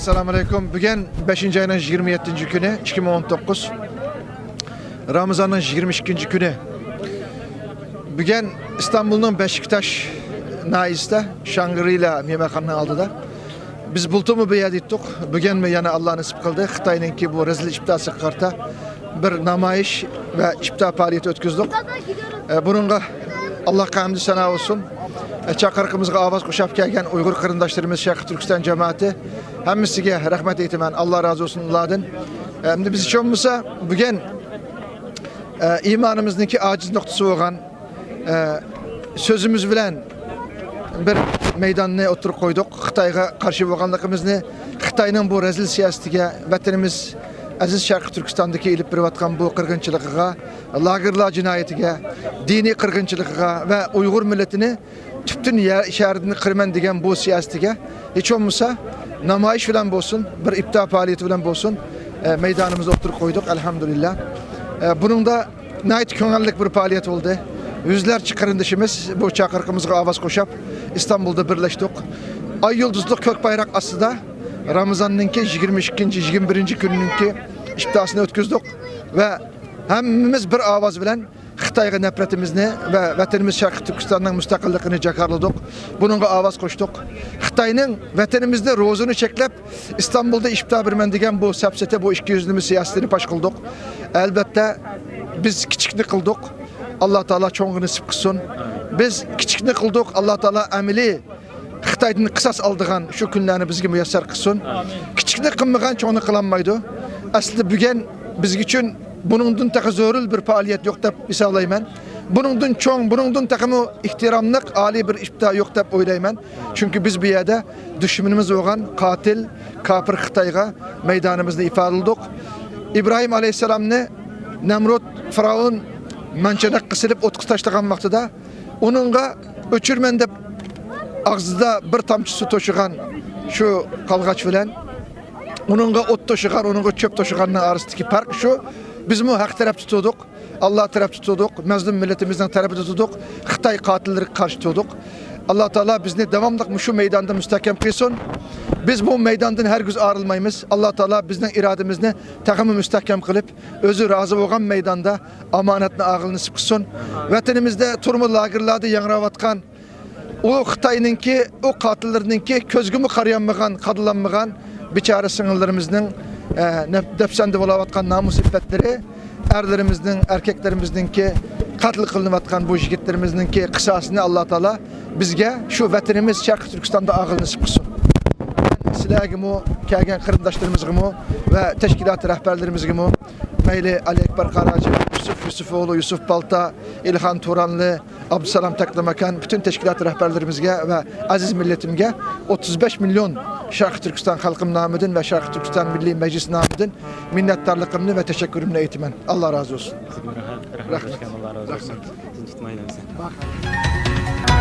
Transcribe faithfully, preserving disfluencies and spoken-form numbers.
ئەسسالامۇ ئەلەيكۇم. بۈگۈن بەشىنچى ئاينىڭ يىگىرمە يەتتىنچى كۈنى، ئىككى مىڭ ئون توققۇز. رامىزاننىڭ يىگىرمە ئىككىنچى كۈنى. بۈگۈن ئىستانبۇلنىڭ بەشىكتاش ناھىيەسىدە شانگرىلا مېھمانخانىنىڭ ئالدىدا. بىز بۇلتۇرمۇ بۇ يەردە ئىدۇق. بۈگۈنمۇ يەنە ئاللا نېسىپ قىلدى. خىتاينىڭكى بۇ رەزىل ئىپتاسىغا قارىتا بىر نامايىش ۋە ئىپتا پائالىيىتى ئۆتكۈزدۇق. ئە، بۇنىڭغا ئاللاغا ھەمدۇ سانا بولسۇن. ئە، چاقىرىقىمىزغا ئاۋاز قوشاپ كەلگەن ئۇيغۇر قېرىنداشلىرىمىز، شەرقىي تۈركىستان جامائىتى، ھەممىسىگە رەھمەت ئېيتىمەن. ئاللا رازى بولسۇن ئۇلاردىن. ئە، ئەمدى بىز ھېچ بولمىسا بۈگۈن، ئە، ئىمانىمىزنىڭكى ئاجىز نۇقتىسى بولغان، ئە، سۆزىمىز بىلەن بىر مەيداننى ئوتتۇرىغا قويدۇق. خىتايغا قارشى بولغانلىقىمىزنى، خىتاينىڭ بۇ رەزىل سىياسىتىگە، ۋەتىنىمىز ئەزىز شەرقىي تۈركىستاندىكى ئېلىپ بېرىۋاتقان بۇ قىرغىنچىلىقىغا، لاگېرلار جىنايىتىگە، دىنىي قىرغىنچىلىقىغا ۋە ئۇيغۇر مىللىتىنى تۈپتىن يەر شەھىرىدىن قىرىمەن دېگەن بۇ سىياسىتىگە ھېچ بولمىسا نامايىش بىلەن بولسۇن، بىر ئىپتا پائالىيىتى بىلەن بولسۇن، ئە، مەيدانىمىزنى ئوتتۇرىغا قويدۇق، ئەلھەمدۇلىللا. ئە، بۇنىڭدا ناھايىتى كۆڭۈللۈك بىر پائالىيەت بولدى. يۈزلەرچە قېرىندىشىمىز بۇ چاقىرىقىمىزغا ئاۋاز قوشۇپ، ئىستانبۇلدا بىرلەشتۇق. ئاي يۇلدۇزلۇق كۆك بايراق ئاستىدا رامىزاننىڭكى يىگىرمە ئىككىنچى، يىگىرمە بىرىنچى كۈنىنىڭكى ئىپتاسىنى ئۆتكۈزدۇق ۋە ھەممىمىز بىر ئاۋاز بىلەن خىتايغا نەپرىتىمىزنى ۋە ۋەتىنىمىز شەرقىي تۈركىستاننىڭ مۇستەقىللىقىنى جاكارلىدۇق. بۇنىڭغا ئاۋاز قوشتۇق. خىتاينىڭ ۋەتىنىمىزدە روزىنى چەكلەپ، ئىستانبۇلدا ئىپتا بېرىمەن دېگەن بۇ سەپسەتە، بۇ ئىككى يۈزلىمە سىياسىتىنى پاش قىلدۇق. ئەلۋەتتە، بىز كىچىكنى قىلدۇق. ئاللا تائالا چوڭىنى نېسىپ قىلسۇن. بىز كىچىكنى قىلدۇق. ئاللا تائالا ئەمەلىي خىتايدىن قىساس ئالىدىغان شۇ كۈنلەرنى بىزگە مۇيەسسەر قىلسۇن. كىچىكنى قىلمىغان چوڭنى قىلالمايدۇ. ئەسلىدە بۈگۈن بىز ئۈچۈن بۇنىڭدىن تېخى زۆرۈر بىر پائالىيەت يوق دەپ ھېسابلايمەن. بۇنىڭدىن چوڭ، بۇنىڭدىن تېخىمۇ ئېھتىراملىق، ئالىي بىر ئىپتا يوق دەپ ئويلايمەن. چۈنكى بىز بۇ يەردە دۈشمىنىمىز بولغان قاتىل، كاپىر خىتايغا مەيدانىمىزنى ئىپادىلىدۇق. ئىبراھىم ئەلەيھىسسالامنى نەمرۇت، فىرئەۋن مانچىنىققا سېلىپ ئوتقا تاشلىغان ۋاقتىدا ئۇنىڭغا ئۆچۈرمەن دەپ ئاغزىدا بىر تامچە سۇ توشۇغان شۇ قالغاچ بىلەن ئۇنىڭغا ئوت توشۇغان، ئۇنىڭغا چۆپ توشۇغاننىڭ ئارىسىدىكى پەرق شۇ. بىزمۇ ھەق تەرەپتە تۇردۇق، ئاللا تەرەپتە تۇردۇق، مەزلۇم مىللىتىمىزنىڭ تەرىپىدە تۇردۇق، خىتاي قاتىللىرىغا قارشى تۇردۇق. ئاللا تائالا بىزنى داۋاملىق مۇشۇ مەيداندا مۇستەھكەم قىلسۇن. بىز بۇ مەيداندىن ھەرگىز ئايرىلمايمىز. ئاللا تائالا بىزنىڭ ئىرادىمىزنى تېخىمۇ مۇستەھكەم قىلىپ، ئۆزى رازى بولغان مەيداندا ئامانەتنى ئالغىلى نېسىپ قىلسۇن. ۋەتىنىمىزدە تۈرمە لاگېرلاردا ياڭراۋاتقان ئۇ خىتاينىڭكى، ئۇ قاتىللىرىنىڭكى كۆزگىمۇ قارىيالمىغان، قادىلانمىغان بىچارە سىڭىللىرىمىزنىڭ، ئە، نەپ-، دەپسەندە بولاۋاتقان نامۇس ئىپپەتلىرى، ئەرلىرىمىزنىڭ، ئەركەكلىرىمىزنىڭكى قەتل قىلىنىۋاتقان بۇ يىگىتلىرىمىزنىڭكى قىساسىنى ئاللا تائالا بىزگە شۇ ۋەتىنىمىز شەرقىي تۈركىستاندا ئالغىلى نېسىپ قىلسۇن. سىلەرگىمۇ، كەلگەن قېرىنداشلىرىمىزغىمۇ ۋە تەشكىلات رەھبەرلىرىمىزگىمۇ، مەيلى ئەلى ئەكبەر قاراجى، يۈسۈپ يۈسۈپئوغلى، يۈسۈپ بالتا، ئىلھان تۇرانلى، ئابدۇسالام تەكلىماكان، پۈتۈن تەشكىلات رەھبەرلىرىمىزگە ۋە ئەزىز مىللىتىمگە ئوتتۇز بەش مىليون شەرقىي تۈركىستان خەلقىم نامىدىن ۋە شەرقىي تۈركىستان مىللىي مەجلىسى نامىدىن مىننەتدارلىقىمنى ۋە تەشەككۈرۈمنى ئېيتىمەن. ئاللا رازى بولسۇن. رەھمەت. رەھمەت. ئاللا رازى بولسۇن. تىنچ تۇتمايلى بىزنى.